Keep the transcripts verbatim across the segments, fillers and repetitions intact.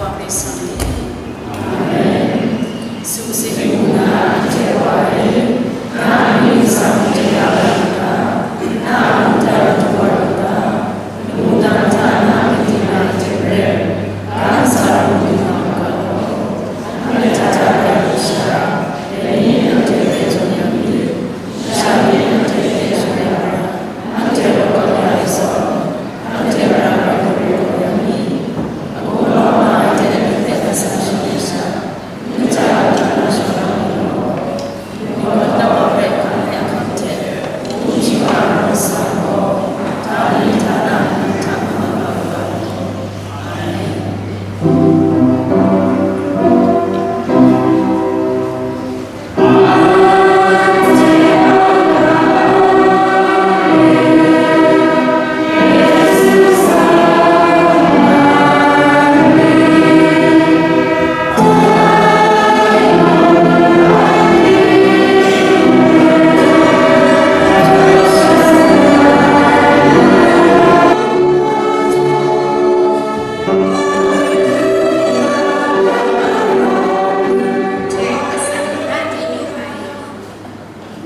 Wa hpe sa myit. Amen. Sumsing yu nna, anhte wa e, na a mying tsang hte ya ai n ga, na a mungdan du wa n ga, mungdan hta na a ginding na hte maren, ga ntsa lu lu nga mu ga law. Anhte hta da ai lusha, dai ni anhte hpe jaw ya myit, masha ni anhte hpe jaw ya ai, anhte rawt kau ya ai zawn, anhte mara gaw galaw ya myit. Agung lawm nga ai dai ni hpe gumhpraw sha sha, n ja ai hta na shawng nga mu law. Mungkan dawa hpe hkam ai ahkang hte, mungkan shawa ai rawng sa gaw, htani htana n-gun hta n-gun hpa nga ga law. Amen.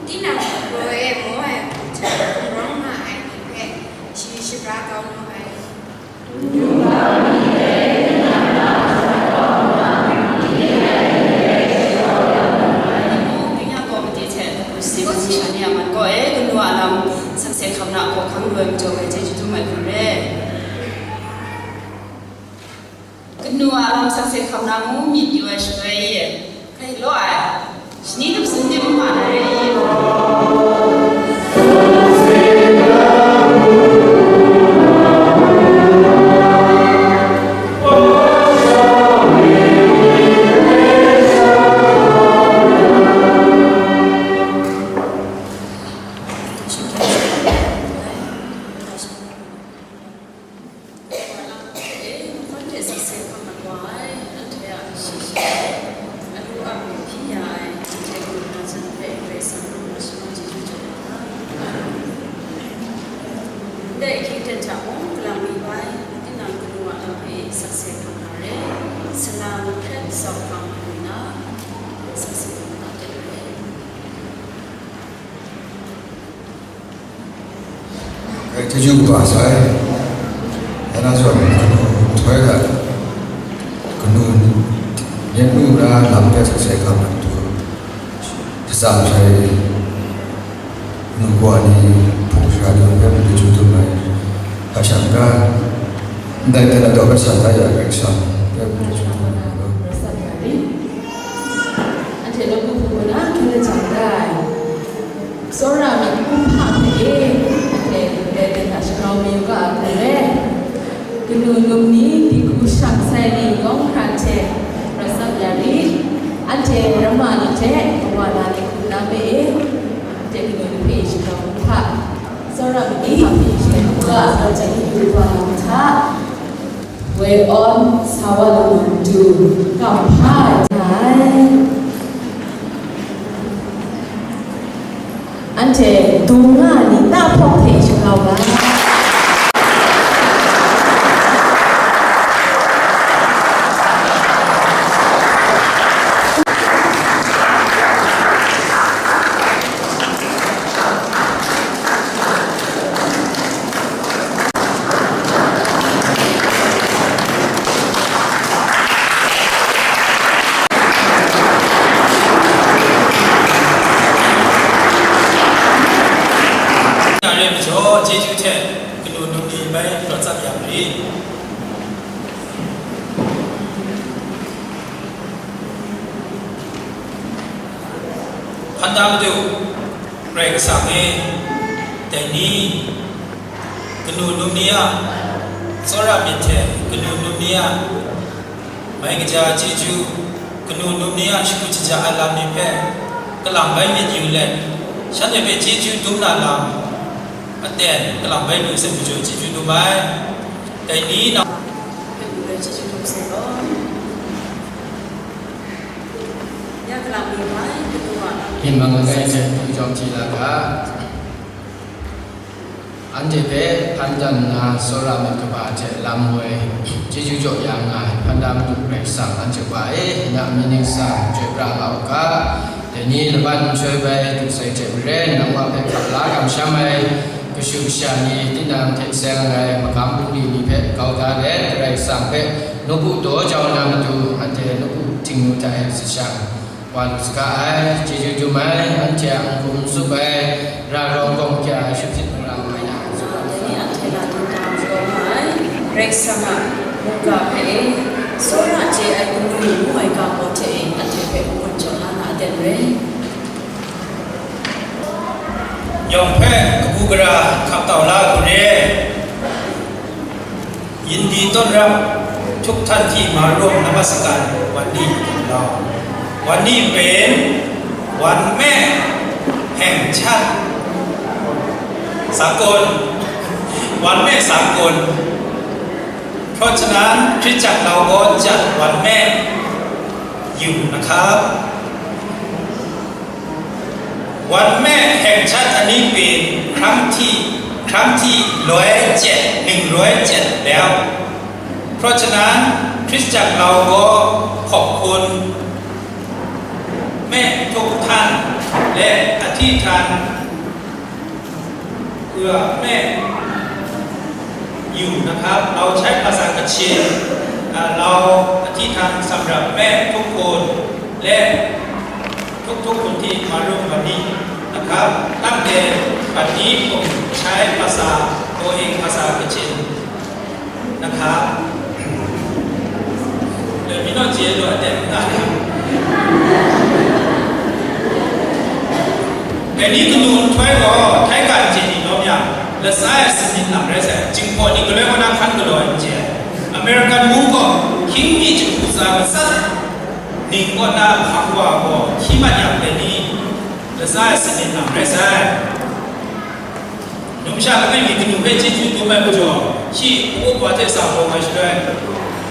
Tinang hkra e maw ai hku hta gumrawng nga ai ni hpe shi shabra kau nu ai. Nang mung, ding yang gaw made hte, si gaw si sha ni a man gaw e, kanu a lam sakse hkam na hkawhkang lu ai majaw, ngai chyeju dum ai hku re. Kanu a lam sakse hkam na ngu myit yu ai shaloi e, hkrai law ai, shani dum sin de mung nga na re i? Wa lam hpe e, makun hte sakse hkam mat wa ai, anhte a shayi hte, alu a myu hpyi ya ai, anhte kaw na jan hpe Karai Kasang nang a shaman chyeju jaw wa ga. Ndai ahkying ten hta mung, kalang mi bai, tinang kanu a lam hpe e sakse hkam na re, salang hkret tsawk hkang lu nna, sakse hkam na de ai. Ngai chyeju kaba sai, ya na zawn, kanu nhtoi hta, kanu myit nu na lam hpe sakse hkam na matu, shatsam sai, kanu kawa ni, hpung sara ni hpe mung chyeju dum ai, hpa shang ga, ndai hte na daw hpe sa da ya ai Karai Kasang hpe mung chyeju dum ai. Anhte nawku hpung na hkyen lajang da ai. Tsawra myit kumhpa hpe e, anhte ndai ten hta shagrau mayu ga ai hku re. Kanu num ni dihku shang sai ni yawng hkra hte prat tsap ya rit. Anhte ramma ni hte kawa na ni hku na hpe e, anhte kanu ni hpe shagrau kumhpa, tsawra myit kumhpa hpe shagrau kumhpa, tsawra myit kumhpa hta. Woi awn sa wa lu na matu, kam hpa ai. Anhte dung nga ai ni, tahpawk hte shagrau ga. Dare majaw chyeju hte kanu num ni bai prat tsap ya marit. Hpan da Madu, Karai Kasang e, dai ni, kanu num ni a, tsawra myit hte kanu num ni a, mai kaja chyeju, kanu num ni a shagu shaja ai lam ni hpe, kalang bai myit yu let, shanhte hpe chyeju dum na lam, aten kalang bai lu sai majaw chyeju dum ai. Dai ni na, kanu bai chyeju dum sai gaw, ya kalang mi bai kanu wa lam. Hpyen mang langai hte du jawm hti la ga. Anhte hpe hpan dan nna, tsawra myit kaba hte lam woi chyeju jaw ya nga ai hpan da Madu Karai Kasang, anhte wa e, na myit ningsang chyoi pra nga u ga. Dai ni laban nhtoi bai du sai hte maren, nang wa hpe hkap la kamsham ai kashu kasha ni, tinang hte seng ai magam bungli ni hpe kau da let, Karai Kasang hpe nawku daw jau na matu, anhte nawku htingnu hta e sashang wa lu saga ai. Chyeju dum ai, anhte a n-gun n-tsup ai, ra rawng gawng kya ai shut hpyit mara nga ya ai. Ni anhte na dingdang gawng nga ai, Karai Kasang a mungga hpe e, tsawra chye ai kanu ngu ai ga gaw hte e, anhte hpe n-gun jaw na na aten re. Yawng hpe kabu gara hkap tau la hku re. Yin di tawn rap, htuk htan hti ma rawng namaskar, wan ni hkap lau. Wan ni pen, wan me, heng chat, sakon, wan me sakon. เพราะฉะนั้น Hkristu lau gaw jat wan me, yu na hkap. Wan me heng chat ani pin hkram hti, hkram hti loi jet, ning roi jet leu. เพราะฉะนั้น Hkristu lau gaw ขอบคุณ me htuk htan le ahti htan เพื่อ me อยู่นะครับ เราใช้ภาษากระเชน อ่า เราอธิษฐานสำหรับแม่ทุกคน และทุกๆคนที่มาร่วมวันนี้นะครับ ตั้งแต่บัดนี้ผมใช้ภาษาตัวเอง ภาษากระเชนนะครับ Dai ni kanu nhtoi gaw, htai kan hte ni lawm yang, latsa ai sanit lam rai sai, Jinghpaw ni galoi kaw na hkan galaw ai n chye ai. American mung gaw, hkying mi jahku tsa matsat ning kaw na hkam wa gaw, hti mat yang, dai ni latsa ai sanit lam rai sai. Numsha langai mi kanu hpe chyeju dum ai majaw, shi hpung up wa hte sa bawng ai shaloi,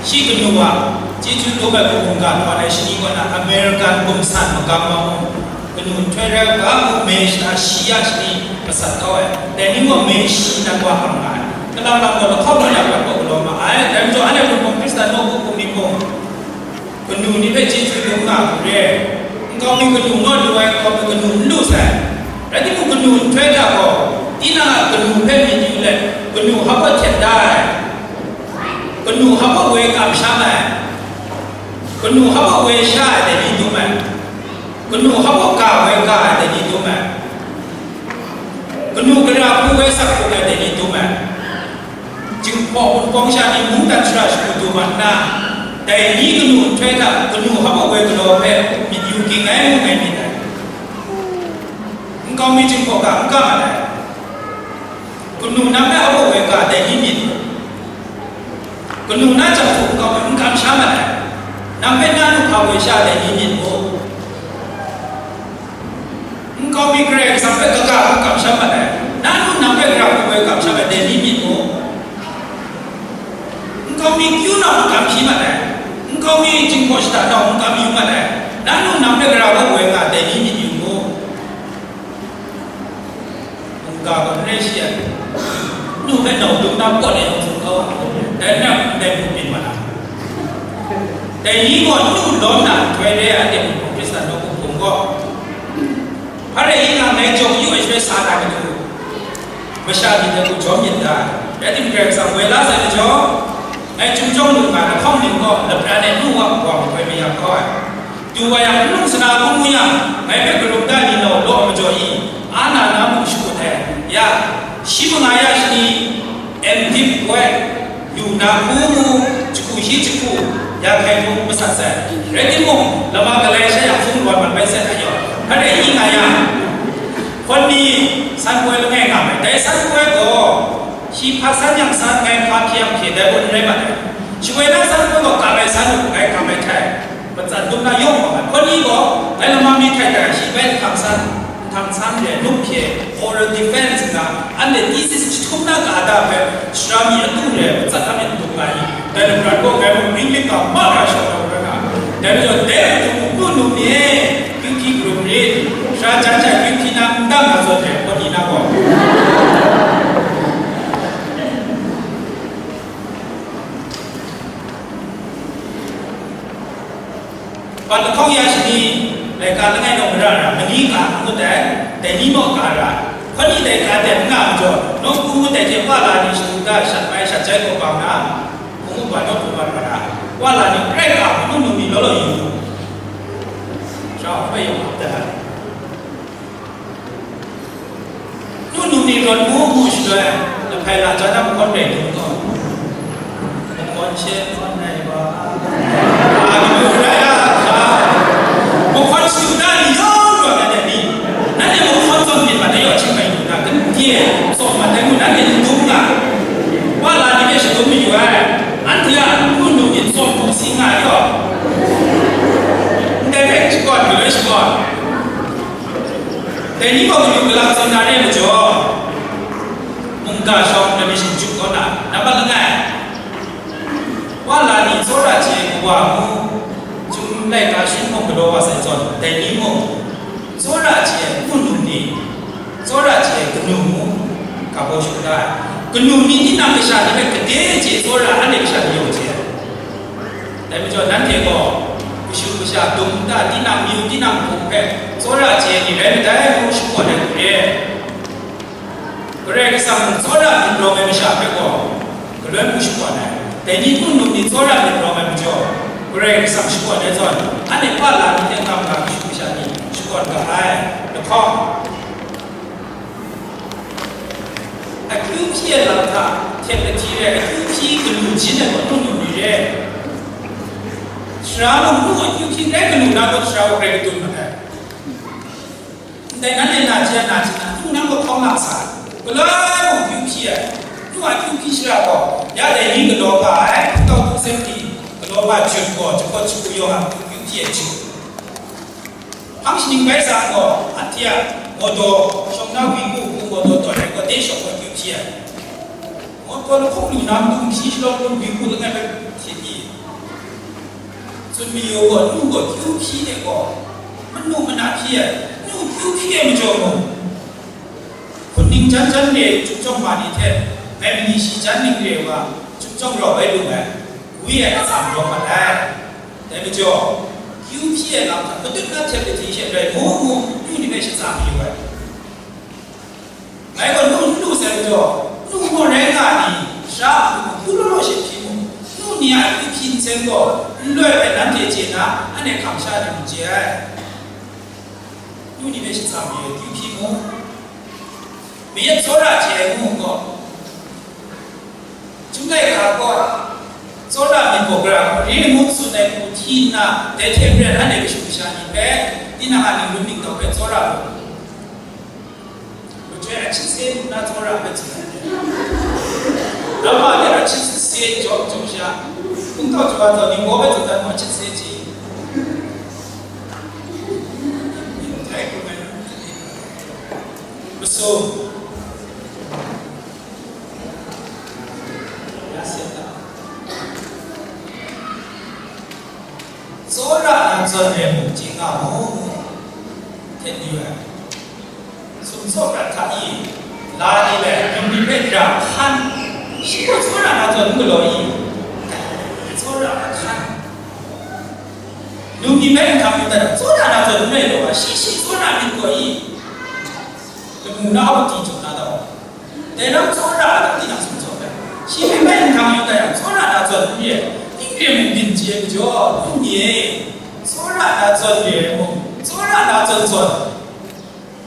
shi kanu a chyeju dum ai hpung mungga hkawn ai shani kaw na American gumsan magam wa mung, kanu nhtoi rai u ga, mung me shata shi a shani masat kau ai, dai ni gaw me shi nan wa hkam nga ai, kalang lang gaw lahkawng ni a prat gaw galaw ma ai, dai majaw anhte Wunpawng Hkristan nawku hpung ni mung, kanu ni hpe chyeju dum nga hku re. Nkau mi kanu naw lu ai, nkau mi kanu n lu sai. Rai timung, kanu nhtoi hta gaw, tinang a kanu hpe myit yu let, kanu hpa htet da ai, kanu hpa woi kamsham ai, kanu hpa woi sha ai dai ni dum ai, kanu hpa ga woi ga ai dai ni dum ai, kanu gara hku woi sak hku ai dai ni dum ai. Jinghpaw Wunpawng sha ni mungdan shara shagu du mat nna, dai ni kanu nhtoi hta kanu hpa woi galaw hpe myit yu ging ai ngu ngai myit dai. Nkau mi Jinghpaw ga n ga mat ai. Kanu nang hpe hpa woi ga dai ni myit. Kanu na jahku nkau hpe n kamsham mat ai. Nang hpe na nu hpa woi sha dai ni myit mu. Nkau mi Karai Kasang hpe kaga hku kamsham mat ai, na nu nang hpe gara hku woi kamsham ai dai ni myit mu. Nkau mi kyu nau n kam hpyi mat ai, nkau mi Jinghpaw shata nau n kam yu mat ai, na nu nang hpe gara hku woi nga dai ni myit yu mu. Mungga gaw n rai shi ai, nu hpe nau dum na pawt e, hkrum kau ai, dai na ndai hku byin mat ai. Dai ni gaw nu lawm na nhtoi re ai, Hkristan nawku hpung gaw, hpa rai i nga, ngai jawng yu ai shaloi sa na matu, masha myit dai hku jawm myit dai. Rai timung, Karai Kasang woi la sai majaw, ngai chyum jawng lu nga, lahkawng ning gaw lapran e nu wa wa nhtoi mayam kau ai. Du wa yang, nlung sana hkrum mu yang, ngai hpe karum da ni law law majaw i, a na na mung shakut ai. Ya, shi manga ya shani, M.Div woi, yu na hku mu, jahku shi jahku, ya hkai hkrum masat sai. Rai timung, lama galai sha yang hpung rawt mat bai sai hta yawng, hpa rai i nga yang, hkawn ni san koi langai nga ai. Dai san koi gaw, shi hpa san yang san, ngai hpa hpyi yang hpyi, dai gaw n rai mat ai. Shawoi na san koi gaw, kam ai san u, ngai kam ai htai. Matsan dum na yawng wa ai. Hkawn ni gaw, ngai lama mi htai tai shi bai hkang san, hkang san re, nup hpye, oral defense nga, anhte thesis jahtum na ga da hpe, shara mi atu re, matsat a myit dum nga i, dai lapran gaw ngai mung ring lit ga ma ra shawng na rai nga. Dai majaw, dai matu mung nu nu ni e, kyu hti karum rit, shara jan jai kyu hti na n dang na zawn re, hkawn ni na gaw. Bat lahkawng ya shani, laika langai nau mara ra, mani ka ngut ai, dai ni naw ka ra, hkawni dai ka tep n nga majaw, nawku ngut ai hte wa la ni shadu da shat mai shat jai kaw bang na, hpung upa nawku mat wa ra, wa la ni grai ka hpung nu mi law law yu. Shau hpe yawng hkap dat ai. Nu num ni rawt mu mu shaloi, lahpai la ja na mahkawn rai dum gaw, mahkawn she hkawn rai wa, a, lu rai a hta, mahkawn shadu da ni yawng rawt ai ni, nanhte mahkawn zawn myit mat ai yaw hkying mai lu na, gade tsawm mat ai mu nanhte n dum nga, wa la ni hpe shadum mayu ai, anhte a nu num ni tsawm hkum si nga ai gaw, ndai hpe shakawn, galoi shakawn. Dai ni gaw madu galang tsawm na re ai majaw, mungga shawng na myit shingkyum kau na, nambat langai, wa la ni tsawra chye ai kawa mu, Chyum laika shin mung galaw wa sai zawn, dai ni mung, tsawra chye ai hpung num ni, tsawra chye ai kanu mu, ga baw shut da ai. Kanu ni tinang kasha ni hpe gade chye tsawra, anhte kasha ni yawng chye ai. Dai majaw, nanhte gaw kashu kasha, dum nta, tinang myu, tinang hpung hpe tsawra chye ai ni rai madai ngu shakawn ai hku re. Karai Kasang tsawra myit rawng ai masha hpe gaw, galoi hku shakawn ai. Dai ni hpung num ni tsawra myit rawng ai majaw, Karai Kasang shakawn ai zawn, anhte pa la ni hte ngam ga kashu kasha ni shakawn ga ai. Lahkawng, akyu hpyi ai lam hta htet lahti rai ai, akyu hpyi galu jin ai gaw hpung num ni re. Sara mung nu akyu hpyi rai galu na gaw, sara gaw grai kadun mat ai. Ndai nanhte na hte na hte na, nu nang gaw hkawng lang sa ai. Galoi mung akyu hpyi ai. Nu a akyu hpyi shara gaw, ya dai ni galaw nga ai, hpung tau hpung seng ni galaw nga jut gaw, jahpawt shagu yawng a akyu hpyi ai jut. Hpang shaning bai sa gaw, anhte a mawdaw, shawng na wiku hku mawdaw tawn ai gaw, de shawng gaw akyu hpyi ai. Mawdaw lahkawng lu na matu, hpyi shalawng lu, wiku langai bai hte ni. Tsun mayu gaw, nu gaw kyu hpyi ai gaw, manu mana hpyi ai, nu kyu hpyi ai majaw mung, hpun ning jan jan re ai chyum jawng ma ni hte, mai mali shi jan ning re ai wa, chyum jawng rau bai lu ai, wi ai atsam rawng mat ai. Dai majaw, kyu hpyi ai lam hta matut na htet lahti she rai mu mu, nu ni hpe shatsa mayu ai. Ngai gaw nu n lu sai majaw, nu gaw rai nga ni, sha a hku hku law law she hpyi mu. Nu ni a akyu hpyi nseng gaw, n loi hpe nanhte chye na, anhte hkam sha ni mung chye ai. Nu ni hpe shatsa mayu, akyu hpyi mu. Mayat tsawra chye ai ngu gaw, Chyum laika gaw, tsawra myit gaw gara hku re ngu tsun ai hku hti nna, dai hte maren anhte kashu kasha ni hpe, tinang a ningrum ningtau hpe tsawra mu. Lachyoi a hkyit se nna tsawra hpe tsun ai. Namma de a hkyit se jaw jaw sha, hpung tau jaw a tau ni gaw hpe tsun dan mu a hkyit se chye. Ndai hku ai. Masum. Ya seta. Tsawra na zawn re mung chye nga mu, htet yu ai. Sumsawk rat hta i, la ni lai, yum ni hpe ra hkan, shi gaw tsawra na zawn n galaw i, tsawra na hkan. Num ni hpe nhtang yu dat, tsawra na zawn n rai law, shi shi tsawra myit gaw i, lamu na a hpung jaw na tau. Dai lam tsawra ai, tinang sumsawk ai. Shi hpe bai nhtang yu dat yang, tsawra na zawn n re ai, ning re mung byin chye ai majaw, n nye, tsawra na zawn re ai mung, tsawra na zawn zawn,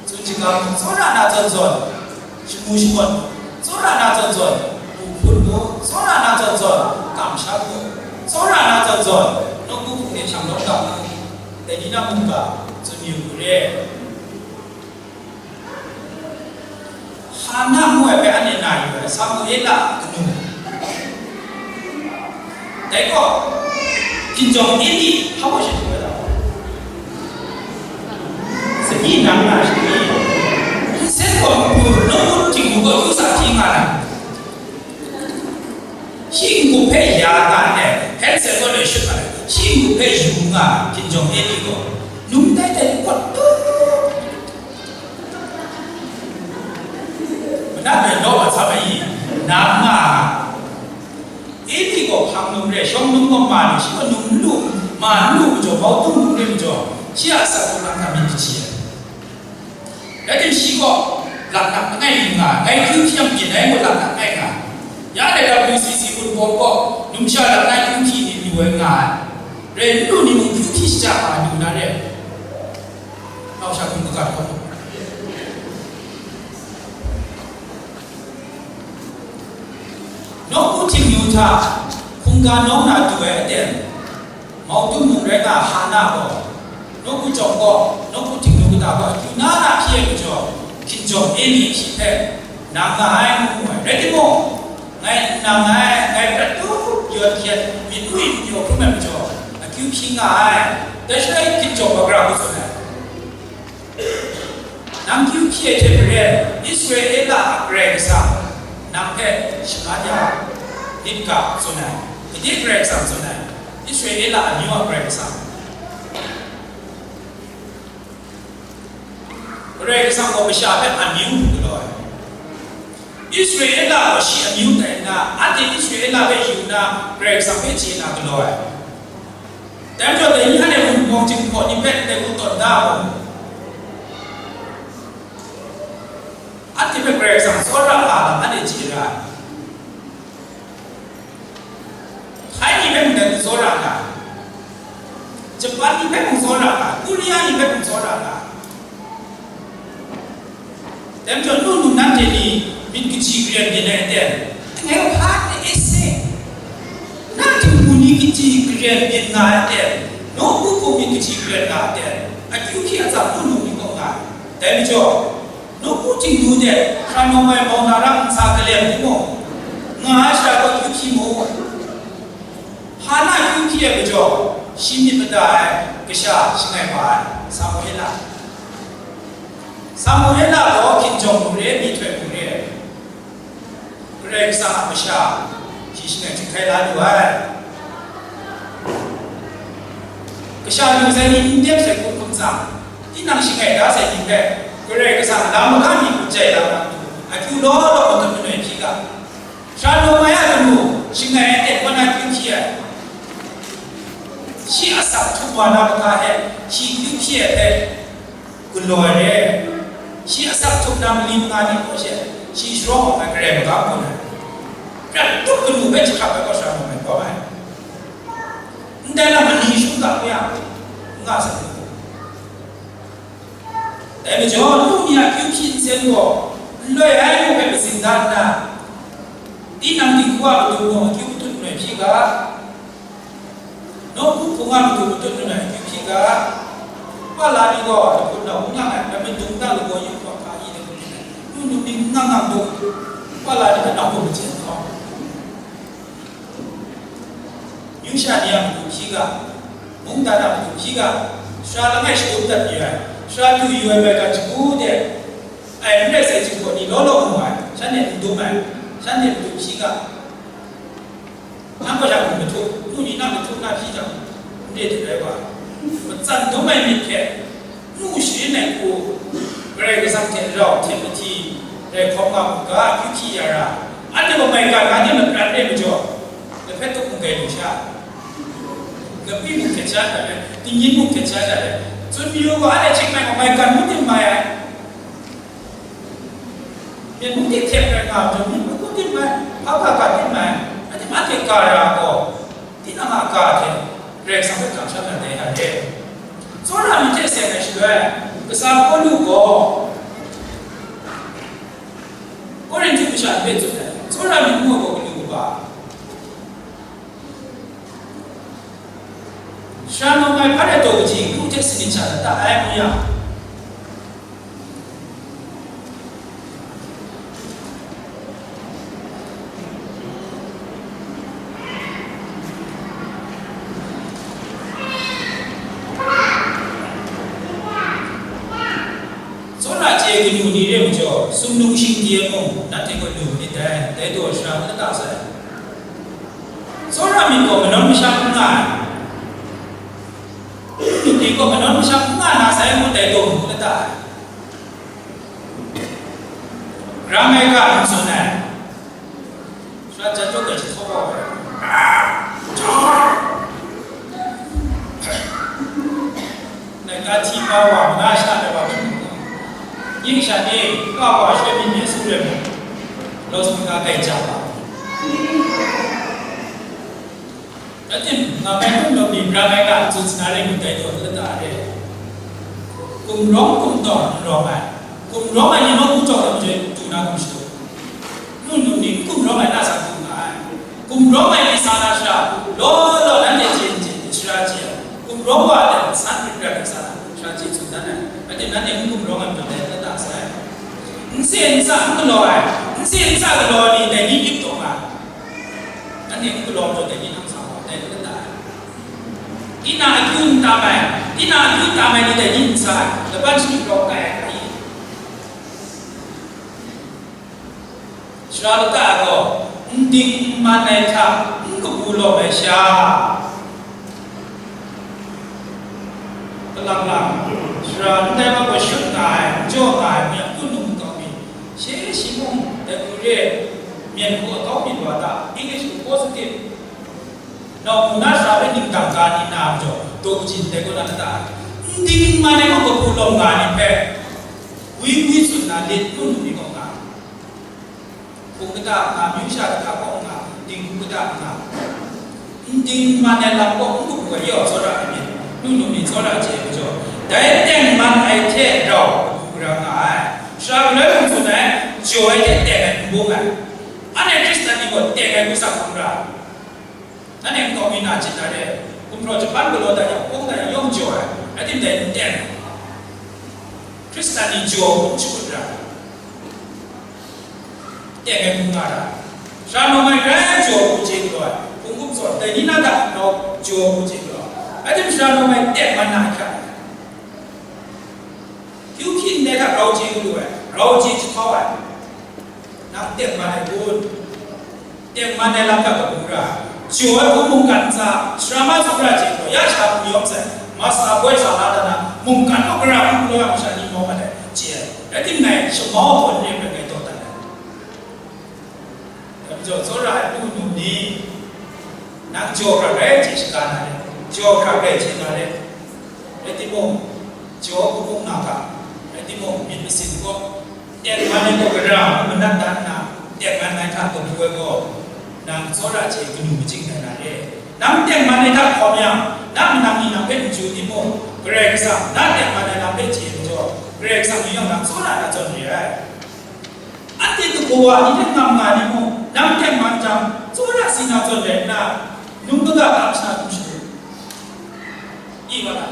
tsun shingkang mung, tsawra na zawn zawn, shamu shangun, tsawra na zawn zawn, bu hpun mung, tsawra na zawn zawn, kamsham mung, tsawra na zawn zawn, nawku hpung de shang lawm ga mung, dai ni na mungga, tsun yu u re. Hana ngu ai hpe anhte na yu ai, Samuela a kanu. Dai gaw, hkinjawng Eli hpa gaw sha yu ai ta? Sayi nang na shi? Nsen gaw matu, nawku htingnu gaw yu sa hti nga ai. Shi n-gup hpe ya nga ai, Hansel gaw loi shut nga ai, shi n-gup hpe yu nga ai, hkinjawng Eli gaw, num tai tai kawt tu. Mada mare law wa sa ai, nang nga ai. Eli gaw hpang num re, shawng num gaw ma lu, shi gaw num n lu, Nga n lu majaw, mautung n lu majaw, shi a asak hkawhkam hta myit kaji ai. Rai tim, shi gaw laknak langai mi nga ai, ngai kyu hkyang byin ai gaw laknak langai nga ai. Ya dai W C C Wunpawng gaw numsha laknak kyu hkyi ni lu ai nga ai. Rai n lu ni mung kyu hkyi shaja nga ai, lu na re ai. Nau sha hkrum kaga hkawm. Nawku htingnu hta hkungga nawng na du ai aten, mautung mung rai nga Hana gaw, nawku jawng gaw, nawku htingnu kata gaw akyu na na hpyi ai majaw, hkinjawng Eli shi hpe nang nga ai ngu mu ai. Rai timung, ngai n nang ai, ngai prat tup yawn hkyen myit wi n pyaw hkrum ai majaw, akyu hpyi nga ai. Dai shaloi hkinjawng magara hku tsun ai. Nang kyu hkye hte maren, Israela a Karai Kasang nang hpe shaman ya nit ga, tsun ai. Gade Karai Kasang tsun ai, Israela amyu a Karai Kasang. Karai Kasang gaw masha hpe amyu hku galaw ai. Israela gaw shi amyu tai nna, anhte Israela hpe yu nna, Karai Kasang hpe chye na galaw ai. Dai majaw, dai ni anhte Wunpawng Jinghpaw ni hpe ndai hku tawn da ai gaw, anhte hpe Karai Kasang tsawra nga lam anhte chye ra ai. Hkai ni hpe mung dai hku tsawra nga ai. Japan ni hpe mung tsawra nga ai. Korea ni hpe mung tsawra nga ai. Dai majaw, nu num nanhte ni myit kaji karen byin ai aten, langai wa hpa de e se. Na htingnu ni kaji karen byin nga ai aten, nawku hpung myit kaji karen nga ai aten, akyu hkye atsam nu num ni kaw nga ai. Dai majaw, nawku htingnu de hkra nawng ai mau na ra nsa kalem timung, nga ai shara gaw kyu hkyi mu. Hana kyu hkyi ai majaw, shi myit mada ai kasha shangai ma ai, Samuela. Samuela gaw hkinjawng mung re, myihtoi mung re, Karai Kasang a masha shi shangai htuk hkai la lu ai. Kasha lu sai ni n dep sai hkum hkum tsang, tinang shangai da sai ni hpe Karai Kasang a lam maga mi hku jai la na matu, akyu law law matut manoi hpyi ga. Shalom ai a kanu shangai ai ten kaw na kyu hkyi ai. Shi asak htup wa na maga e, shi kyu hkyi ai hpe galaw ai re. Shi asak htup na mali manga ni gaw she, shi sharawng awng ai Karai magam gaw na, prat tup kanu hpe jahkrap ai gaw shalom ai kawm ai. Ndai lam mali shung ga hpe a, n nga sai. Dai majaw, nu ni a kyu hkyi nsen gaw, n loi ai nu hpe mazing da nna, tinang dinghku a matu gaw akyu matut manoi hpyi ga, nawku hpung a matu matut manoi akyu hpyi ga, pala ni gaw lahkun nau n nga ai, dai madung na lagaw yu hkawhkam hka i de, nu num ni n ngang ngang dung, pala ni hpe nau hkum machyen hkawm. Yu sha ni a matu hpyi ga, mungdan a matu hpyi ga, sara langai shadum dat yu ai, sara du yu ai maigan shagu de, ai n rai sai, Jinghpaw ni law law mu ai, shanhte n dum ai, shanhte matu hpyi ga. Nang gaw sha hkum mahtuk, nu ni nang mahtuk na hpyi jang, n re hte rai wa ai. Matsan dum ai myit hte, nu sharin ai hku, Karai Kasang hte rau hte mahti rai hkawm nga mu ga, akyu hkyi ya ra, anhte gaw maigan nga ni mapran re majaw, lahpe tuk mung gai lu sha, lapri mung hkyen sha hta re, tingyin mung hkyen sha hta re, tsun mayu gaw, anhte hkying mai gaw maigan ngu tim mai ai, myen mung tik hte rai nga majaw, myen mung ngu tim mai, hpa hpa ga tim mai, anhte, anhte ga ra gaw, tinang a ga hte Karai Kasang hpe kamsham na dai hta re. Tsawra myit hte seng ai shaloi, kasa Pawlu gaw Korinhtu masha ni hpe tsun ai, tsawra myit ngu ai gaw galu kaba? Sara nawng ai hpa rai taw kaji, kru hte sanit sha lata ai ngu yang, tsawra chye ai kanu ni re majaw, sumnung shingdi ai mung, nanhte gaw lu manit dai, dai daw sara n lata sai. Tsawra myit gaw manawn masham n nga ai. Myit gaw manawn masham n nga na sai ngu dai daw ngu lata ai. Ram ai ga n tsun ai. Sara jan jaw ai jahtaw wa ai. Wa, manga sha ai wa, ning sha ni, ka wa, shwe myit myit su re mu, law su ga kai ja wa. Atim, nga bai kum dawm ni, bra ngai ga, tsun sina rai ngut dai taw, lata re. Kum rawng kum taw, n rawng ai. Kum rawng ai ni nawku taw lam je, tu na kum shadu. Nun nun ni, kum rawng ai na sa kum nga ai. Kum rawng ai ni sa na shara, law law nanhte chye n chye, shara chye ai. Kum rawng wa ai, san rit rat ai sa na, shara chye tsun dan ai. Atim, nanhte n kum rawng ai majaw dai lata sai. N se n sa n galaw ai, n se n sa galaw ai ni, dai ni ip taw nga ai. Nanhte n galaw majaw dai ni nang sa wa, dai ni lata ai. Tinang akyu n tam ai, tinang akyu tam ai ni dai ni n sa ai, laban shani rawng kai ai hka i? Sara lata gaw, n ding n man ai hta, n kabu lawm ai sha, kalang lang, sara ndai wa gaw shut nga ai, n jaw nga ai, myen hkun num kau mi, she shi mung, dai hku re, myen hku akau myit wa ta, English hku positive, nawku na sara hpe ningdang ga ni na majaw, daw kaji ndai kaw na lata ai. N ding n man ai gaw kabu lawm nga ai ni hpe, wi wi tsun na lit hkun num mi kaw nga ai. Hpung kata nga, myu sha kata kaw nga, dinghku kata nga, n ding n man ai lam kaw n kabu ai yawng tsawra ai myit, nu num ni tsawra chye ai majaw, dai tengman ai hte rau kabu gara nga ai. Sara galoi mung tsun ai, jaw ai hte teng ai n bung ai. Anhte Hkristan ni gaw teng ai hku tsang hkrum ra. Nanhte n-, kaw mi na chye na re, gumhpraw jahpan galaw dat yang, hpung dat yang, yawng jaw ai, rai timung dai n teng ai. Hkristan ni jaw hpung shakut ra, teng ai hpung nga ra, sara nawng ai grai jaw hpung chye galaw ai, hpung gup zawn, dai ni na hta rau jaw hpung chye galaw ai, rai timung sara nawng ai teng man na hkra ai. Kyu hpyi ndai hta rau chye galu ai, rau chye jahtau ai, nang tengman ai kun? Tengman ai lam hta kabu ra, jaw ai hku mungkan ntsa, sara ma tsun ra chye gaw, ya sha hku yawm sai, masa poi sa la dan na, mungkan kaw gara hku galaw yang masha ni mau mat ai, chye ai. Rai timung, shamau ai hpawn re ai rai taw dat ai. Dai majaw, tsawra ai nu num ni, nang jaw hkra rai chye shaga na re, jaw hkra rai chye na re. Rai timung, jaw hku mung nga ga, rai timung, myit masin gaw, tengman ai gaw gara hku manat dat nna, tengman ai hta kabu ai gaw, nang tsawra chye kanu machying dai na re. Nang tengman ai hta hkawm yang, na manang ni nang hpe n chyu timung, Karai Kasang, na tengman ai lam hpe chye majaw, Karai Kasang ni yawng nang tsawra na zawn re ai. Anhte kabaw wa ni hte ngam nga ni mung, nang teng man jang, tsawra si na zawn rai nna, num kaga kam sha hkrum shadu, i wa na.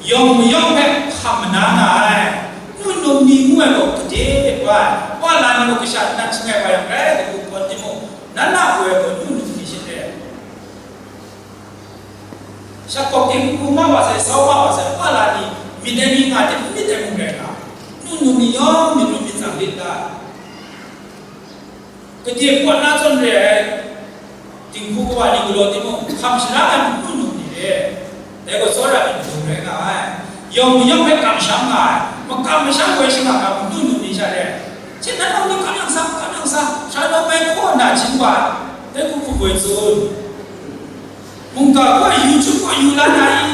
Yawng mayawng hpe hkam mana nga ai, nu num ni ngu ai gaw gade wa ai, wa la ni gaw kasha nnan shangai wa yang, grai kabu hpawn timung, nan na gaw ai gaw nu num ni shin re ai. Shakawk ting hku ma wa sai, sau ma wa sai, pa la ni, myit ai ni nga hte n myit ai mung rai nga, nu num ni yawng myit ru myit tsang lit ga, gade pawt na zawn re ai, dinghku kawa ni galaw timung, hkam shara ai nu num ni re, dai gaw tsawra myit mung rai nga ai. Yawng mayawng hpe kamsham nga ai, makam masham woi shangang ai nu num ni sha re, hte nan nawng ni kam yang sa, kam yang sa, sha nawng mai hkaw na hchin wa ai, dai hku hku woi tsun. Mungga gaw YouTube gaw yu la na i?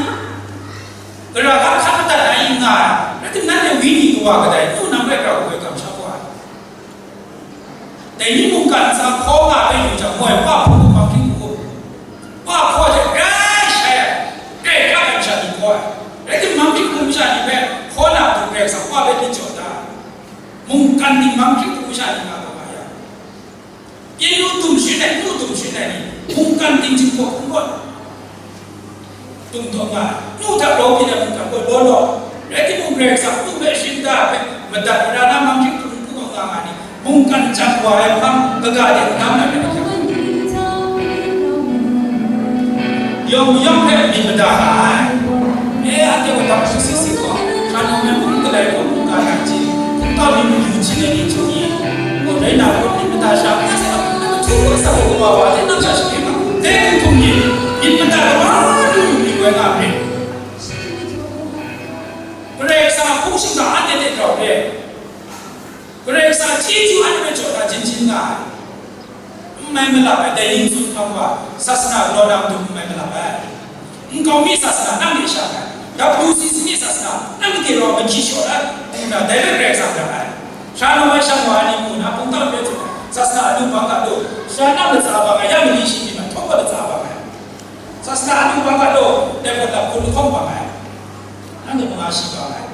Gara ga hkan madat na i nga ai? Rai timung, nanhte wenyi kawa kadai, nu nang rai grau hkoi kamsham wa ai. Dai ni mungkan ntsa hkaw nga ai yu jang, moi pa hpung hkum hpang hkring hkum, pa hkaw hte grai shai ai, grai hkra ai masha ni hkaw ai. Rai timung, hpang hkring hkum masha ni hpe hkaw na matu Karai Kasang Wa hpe myit jaw da ai. Mungkan ting hpang hkring hkum masha ni nga taw nga yang, Pyi nu dum sharin ai, nu dum sharin ai ni, mungkan ting hpang hkum gaw, dum taw nga ai, nu hta grau byin ai mungkan gaw law law, rai timung, Karai Kasang nu hpe sharin da ai hpe madat mara na, hpang hkring hkum hkum gaw nga nga ni, mungkan jang wa ai hpang kaga de n dam na rai hkra. Yawng mayawng hpe myit mada nga ai. E, anhte gaw dang hpung si si gaw, hkra nawng ai hpung galai gaw mungga yang chye, hpungtau myit mayu chye ai ni hte ni, gaw rai na gaw myit mada sha, n sa, n matu gaw sa gaw wa wa hte nang sha shakri ma, dai hkum hkum ni, myit mada kaba lu lu myit woi nga myit. Karai Kasang a hpung shingkang anhte hte grau re. Karai Kasang a chyeju anhte hpe jaw na jin jin nga ai. N mai malap ai, dai ning tsun hkam wa, sasana galaw na matu n mai malap ai. Nkau mi sasana nang hte sha ai, Dapu si si mi sasana nang hte rau mahkyi shaw na, ngu na, dai hpe Karai Kasang ra ai. Sara nawng ai shang wa ai ni mu na, hpung tau hpe tsun ai, sasana anu bang ga do, sara na latsa bang ai, ya mali shi myit ma, htawng gaw latsa bang ai. Sasana anu bang ga do, dai hpawt lam hpun lahkawng bang ai. Nang hte manga shi bang ai.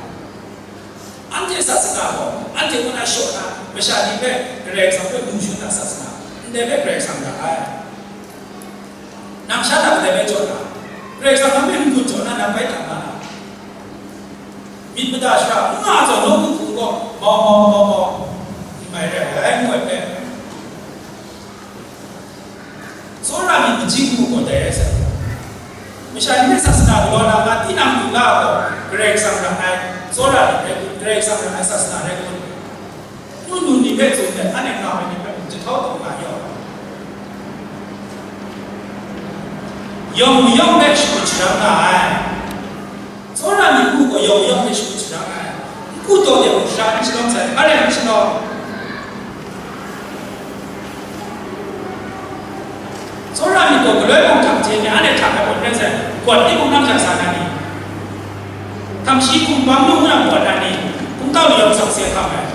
Anhte sasana gaw, anhte kaw na shaw na, masha ni hpe Karai Kasang hpe mu shangun na sasana, ndai hpe Karai Kasang ra ai. Nang sha na kadai bai jaw na? Karai Kasang hpe n-gun jaw na, nang bai tam na? Myit mada shara n nga ai zawn, nawku hpung gaw mau mau mau mau n mai rai ai, ngu ai hpe. Tsawra myit machyi ngu gaw dai rai sai. Masha ni hpe sasana galaw na nga tinang lu la gaw, Karai Kasang ra ai, tsawra myit rai kun, Karai Kasang ra ai sasana rai kun. Nunu ni hpe tsun let, anhte nga ai ni hpe mung jahtau taw nga yaw. Yawng mayawng hpe shagu sharam nga ai. Tsawra myit ngu gaw yawng mayawng hpe shagu sharam nga ai. N ku taw de mung shara n shalawm sai, hpa rai n shalawm. Tsawra myit gaw galoi mung htak hte mya de htak ai pawt rai sai, gawt ni mung nang hta sa na ni? Htam shi hkum bang nu ngu na pawt na ni? Hkum tau ni yawng sak se hkam ai.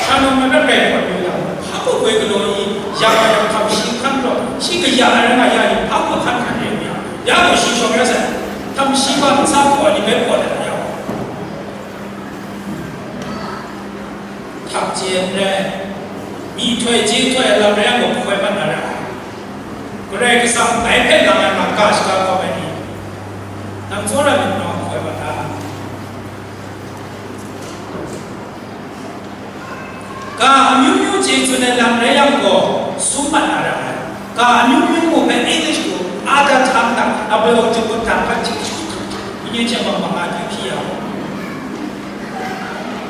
Sha nawng na rat rai pawt yu yang, hpa mung woi galaw ni, ya nga yang htam shi hkan rawt, shi kaya ai rai nga ya ni, hpa mung hkan hkan rai mya, ya gaw shi shawng rai sai, htam shi wa n sa hkaw ni bai pawt ai ya. Htak chye n rai, myihtoi chyehtoi ai lam rai yang gaw hkoi mat na ra ai. Karai Kasang dai hpe lang ai ma ga shaga kau ai ni, nang tsawra myit nau hkoi mat na? Ga amyu myu chye tsun ai lam rai yang gaw, sum mat na ra ai. Ga amyu myu mung hpe English gaw, ada htang na, abelong jabut hta hpat chye shu htu, manye hte mung manga akyu hpyi ya.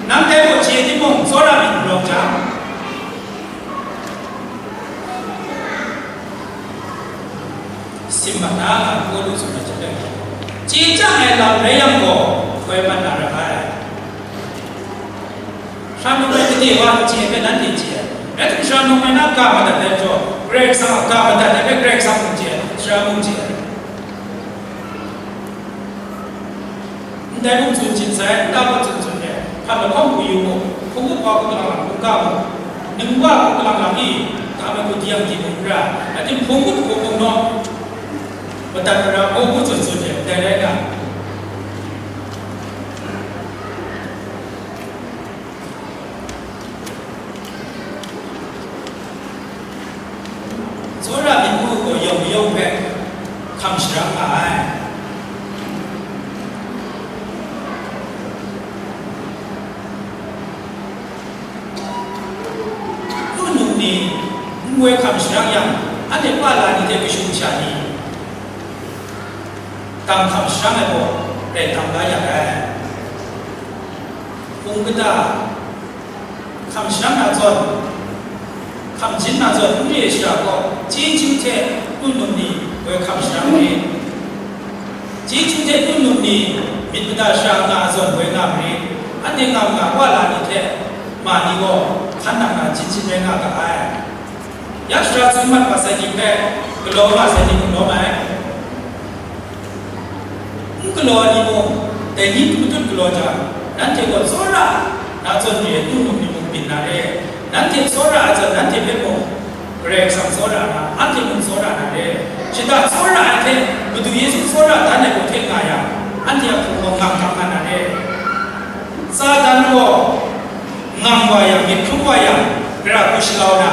Nang dai gaw chye timung, tsawra myit n rawng jang, sim mat na nga, Pawlu tsun ai hte, chye chyang ai lam rai yang gaw, hkoi mat na ra ai. Sara nawng ai gade wa n chye ai hpe nanhte chye ai. Rai timung, sara nawng ai na ga madat ai majaw, Karai Kasang a ga madat ai hpe Karai Kasang mung chye ai, sara mung chye ai. Ndai mung tsun chyin sai, nta gaw tsun tsun ai, hkam lahkawng hku yu mu, hpung ngut wa hku kalang lang hkungga mu, ning wa hku kalang lang i, ga mai hku di yang di mu n ra, rai timung, hpung ngut hku hpung nawng madat mara, ngu hku tsun tsun ai, ndai rai nga. Tsawra myit ngu gaw yawng mayawng hpe hkam sharang nga ai. Nunu ni n woi hkam sharang yang, anhte pa la ni hte kashung sha ni, dang hkam sharang ai gaw rai tam la ya ai. Hpung kata, hkam sharang na zawn, hkam jin na zawn n re ai shara gaw, chyeju hte nunu ni woi hkam sharang rit. Chyeju hte nunu ni myit mada shara nga ai zawn woi nga marit. Anhte ngam nga wa la ni hte ma ni gaw hkan nang na jin jin rai nga ga ai. Ya shara tsun mat wa sai ni hpe galaw nga sai ni hkum lawm ai. N galaw ai ni mung, dai ni matut galaw jang, nanhte gaw tsawra na zawn re ai n-gun ni mung byin na re. Nanhte tsawra ai zawn, nanhte hpe mung Karai Kasang tsawra na, anhte mung tsawra na re. Shada tsawra ai hte Madu Yesu tsawra dan ai gaw hte nga yang, anhte a hpung gaw ngang hkam nga na re. Satan gaw ngang wa yang, myit hkrum wa yang, gara hku shalau na,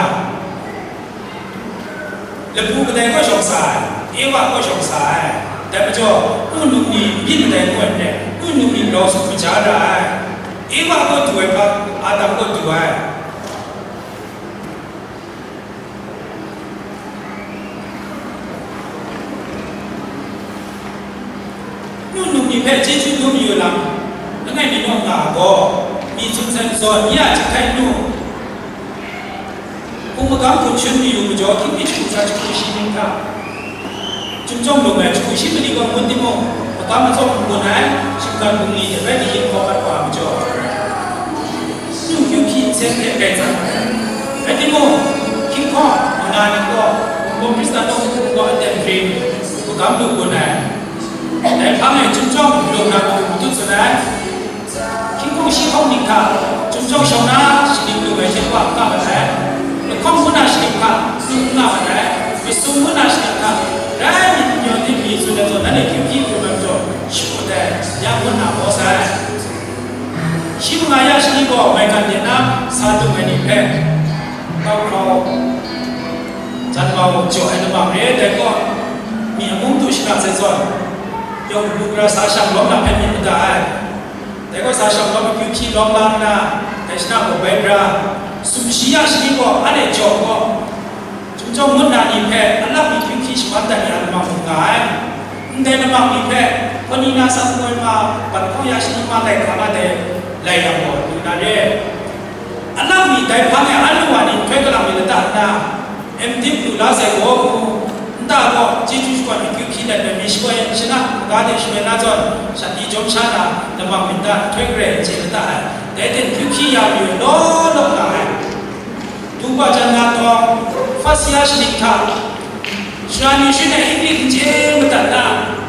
lapu kadai kaw shawng sa ai, Ewa kaw shawng sa ai. Dai majaw, nunu ni n byin kadai kaw ndai, nunu ni grau sut maja ra ai. Ewa kaw du ai hpa, Adam kaw du ai. Nunu ni hpe chyeju dum yu lam, langai mi naw nga ai gaw, mi tsun sai matsaw, ni a chyinghkai nu, hpung magam hpun shun mayu majaw, hkying mi jahku sa jahku shi ning hta, chyum jawng lung ai jahku shi mali gaw ngut timung, magam atsawm n gun ai, shinggan bungli hte bai kayin hkawm mat wa ai majaw, yu kyu hpyi nsen hte grai tsang ai. Rai timung, hkying hkawng, manga ning gaw, Wunpawng Hkristan nawng hpung gaw aten hpring, Gam lu gun ai. Dai hpang e Chyum Jawng lung na matu matut tsun ai. Hkying hpung shi hpawng ning hta, Chyum Jawng shawng na shaning lu ai hte wa nga mat ai. Lahkawng ngu na shaning hta, lu nga mat ai. Masum ngu na shaning hta, rai myit n-yawn myit mi tsun ai zawn, nanhte hkying hpyi hkrum ai majaw, shakut ai, ya ngu na maw sai. Shi manga ya shani gaw maigan de na sa dung ai ni hpe, kau hkrau, jan mau jaw ai lamang re ai, dai gaw, mi amung du shana sai zawn, yawng hkra sa shang lawm na hpe myit mada ai. Dai gaw sa shang lawm akyu hpyi lawm la nna, dai shana gaw bai bra, sumshi ya shani gaw, anhte jaw gaw, Chyum Jawng ngut na ni hpe alap mi hkying hpyi shaman dat ya lamang mu nga ai. Ndai lamang ni hpe, hkawni na san ngoi ma, bat hkawng ya shani ma laika ma dai lai yang gaw, lu na re. Alap mi dai hpang e a lu wa ni nhtoi kalang mi lata nna, M.Div lu la sai gaw, nta gaw chyeju shakawn hkying hpyi let ai mi shakoi shana maga de shakoi na zawn, shanhte jawm sha na lamang myit ta nhtoi garai n chye lata ai. Dai hte hkying hpyi ya mayu law law nga ai. Duba jan na tawng, Hpasia shaning hta, sara ni shin ai Inglik n chye madat na,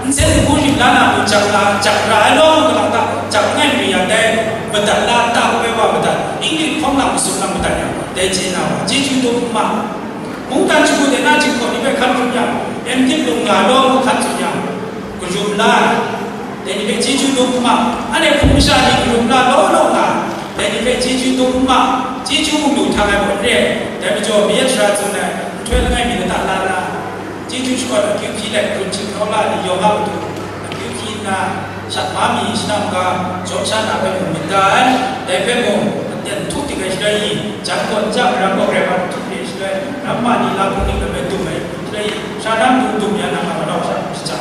nsen nhku rim la na mung jak na, jak ra ai law, kalang ta, jak langai mi ya dai, madat na, nta kabai wa madat, Inglik hkawng lang masum lang madat yang, dai chye na wa, chyeju dum n ma. Mungdan shagu de na jinghpaw ni hpe hkan hkrum yang, M.Div lung nga law, hkan tsun yang, karum la ai. Dai ni hpe chyeju dum n ma, anhte hpung masha ni karum la law law nga, dai ni hpe chyeju dum n ma, chyeju mung lu htang ai gaw n re ai, dai majaw mayat shara tsun ai, nhtoi langai mi lata la nna, chyeju shakawn akyu hpyi let, hkrun htinghkau la ai ni yawng a matu akyu hpyi nna, shat ma mi, shanam ga, jawm sha na hpe mung myit da ai, dai hpe mung, aten htuk dik ai shaloi i, jan gaw n ja, maram gaw grai wa htuk dik ai shaloi, ramma ni la hpung ning lam ai dum ai shaloi i, sha na matu dum ya na nga ma rau sha, shaja.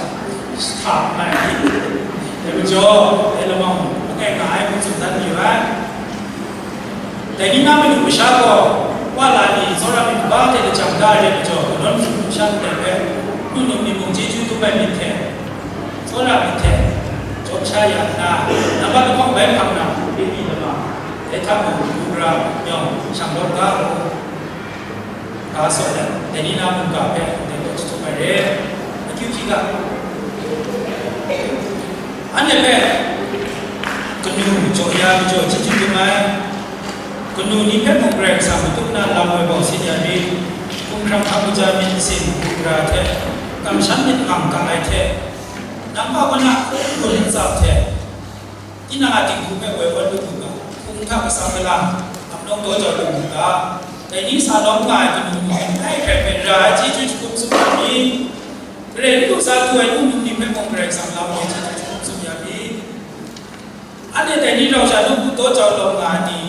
Sa mai. Dai majaw, dai lamang langai nga ai hku tsun dan mayu ai. Dai ni na manu masha gaw, wa la ni tsawra myit kaba hte lajang da ai rai majaw, kanawn hpung shan dai hpe, lu num ni mung chyeju dum ai myit hte, tsawra myit hte, jawm sha ya nna, nambat lahkawng bai hpang na, Levi lamang, dai hta mung, lu gara, yawng, shang lawt ga u. Ga sawt ai, dai ni na mungga hpe ndai gaw jahtum ai re, akyu hpyi ga. Anhte hpe kanu jaw ya majaw chyeju dum ai, kanu ni hpe mung Karai Kasang matu nna lam woi bau sin ya rit, hkumhkrang hkam kaja myit masin hku gara hte, kamsham myit ngang kang ai hte, nang Kaw na n-gun atsam hte, tinang a dinghku hpe woi awn lu mu ga, hpung hta kasam kalang, ap nawng daw jau lu mu ga, dai ni sa lawm nga ai kanu ni hpe ndai hkrai hpe ra ai chyeju jahkum tsun ya mi, Karai n lu sa du ai n-gun ni hpe mung Karai Kasang lam woi chyeju jahkum tsun ya mi. Anhte dai ni rau sha nawku daw jau lawm nga ai ni,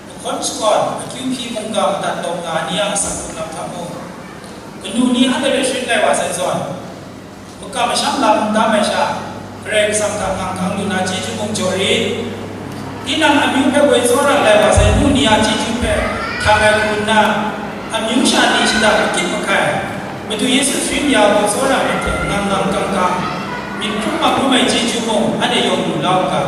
mahkawn shakawn, akyu hpyi mungga madat lawm nga ai ni a asak hkrung lam hta mung, kanu ni anhte hpe sharin lai wa sai zawn, makam masham lam n tam ai sha, Karai Kasang hta ngang hkang lu na chyeju mung jaw rit. Tinang amyu hpe woi tsawra lai wa sai nu ni a chyeju hpe htang ai hku nna, amyu sha ni shada makyit mahkai, Madu Yesu sharin ya gaw tsawra myit hte ngang ngang kang kang, myit hkrum makrum ai chyeju mung anhte yawng lu la u ga.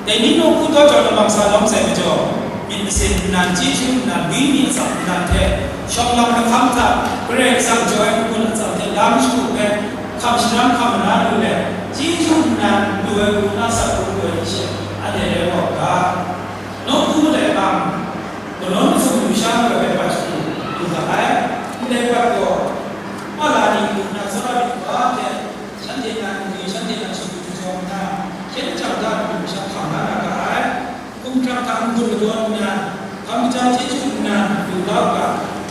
Dai ni nawku daw jau lamang sa lawm sai majaw, myit masin nnan, chyeju nnan, wenyi atsam nnan hte, shawng lam lahkam hta, Karai Kasang jaw ai n-gun atsam hte lam shagu hpe, hkam sharam hkam mana lu let, chyeju nnan lu ai hku na asak hkrung lu ai ni she, anhte rai wa u ga. Nawku dai hpang, kanawn mazum lusha makoi hpe pat shagu lu ga ai. Ndai pat gaw, Paula ni hku nna tsawra myit kaba hte, shanhte nan n-gun, shanhte nan shagu jaw nna, hkyen jang da matu masha hkam la na ga ai. Hkumhkrang hta n-gun lagawn nna, hkam kaja chyeju nna lu la u ga,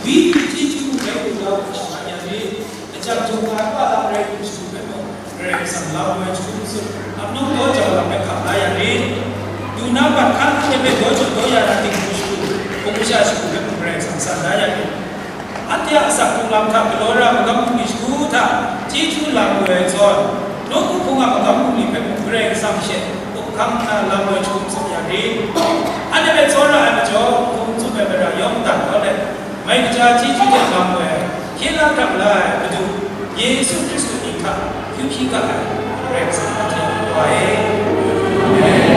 wenyi chyeju mung rai lu la u ga, sha ya rit. Lajang jaw nga ai pa lam rai lu shagu hpe mung, Karai Kasang lam woi jahkum tsun, ap nawng daw jau lam hpe hkam la ya rit. Lu na bat hkan hte hpe daw jaw daw ya na dinghku shagu, hpung masha shagu hpe mung Karai Kasang san da ya rit. Anhte a asak hkrung lam hta galaw ra magam bungli shagu hta chyeju lam lu ai zawn, nawku hpung a magam bungli hpe mung Karai Kasang she up hkang nna lam woi jahkum tsun ya rit. Anhte hpe tsawra ai majaw, hkum tsun ai mara yawng dan kau let, mai kaja chyeju hte lam woi ai, hkye la hkrak la ai Madu Yesu Hkristu mying hta hkyu hpyi ga ai Karai Kasang a hte wa e. Amen.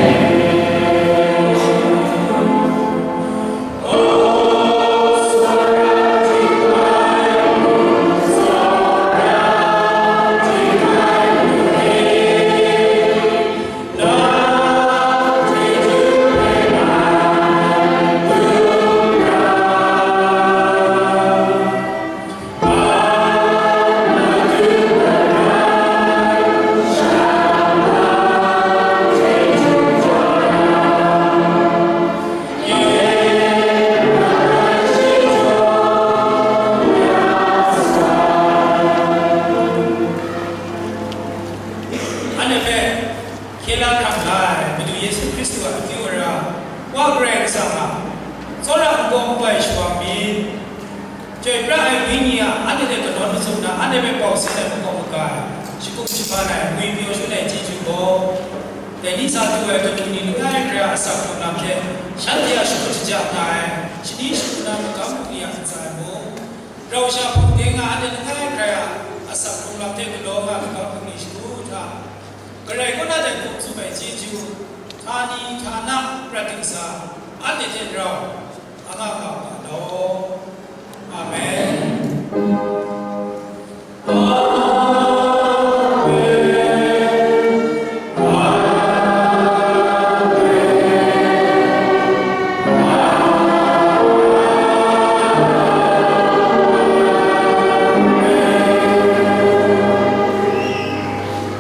na anhte hpe pau sin ai makau maga ai, shakung shaban ai, ngwi pyaw shun ai chyeju gaw, dai ni sa du ai kanu ni langai hkrai a asak hkrung lam hte shanhte a shakut shaja nga ai, shani shagu na magam bungli a ntsa ai mung, rau sha hpung de nga anhte langai hkrai a asak hkrung lam hte galaw nga magam bungli shagu hta, Karai kaw na dai hkum tsun ai chyeju, htani htana prat dingsa, anhte hte rau, a nga nga u ga law. Amen.